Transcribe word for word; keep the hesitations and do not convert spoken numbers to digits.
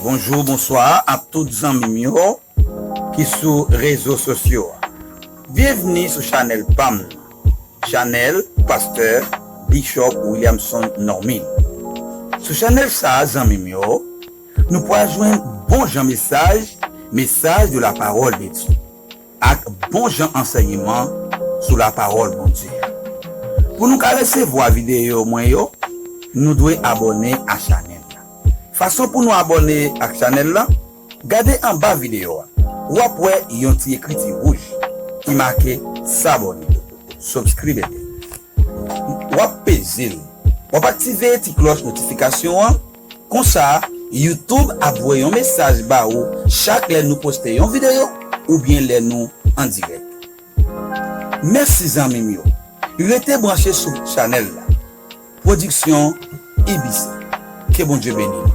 Bonjou, bonswa ak tout zanmi m yo ki sou rezo sosyo a. Byenvni sou chanèl pa m nan, chanèl Pastè Bishop Williamson Normil. Sou chanèl sa a, zanmi m yo, nou pral jwenn bon jan mesaj, mesaj de la parole de Dieu, ak bon jan ansèyman sou la parole Bondye a. Pou nou ka resevwa videyo mwen yo, nou dwe abòne a chanèl la. Fason pou nou abòne ak chanèl la, gade anba videyo a. W ap wè yon ti ekriti wouj ki make s'abonner, subscribe. W ap peze l. W ap aktive ti klòch notifikasyon an. Konsa, YouTube ap voye yon mesaj ba ou chak lè nou poste yon videyo oubyen lè nou an dirèk. Mèsi zanmi m yo. Rete branche sou chanèl la. Pwodiksyon I B C. Ke Bondye beni nou.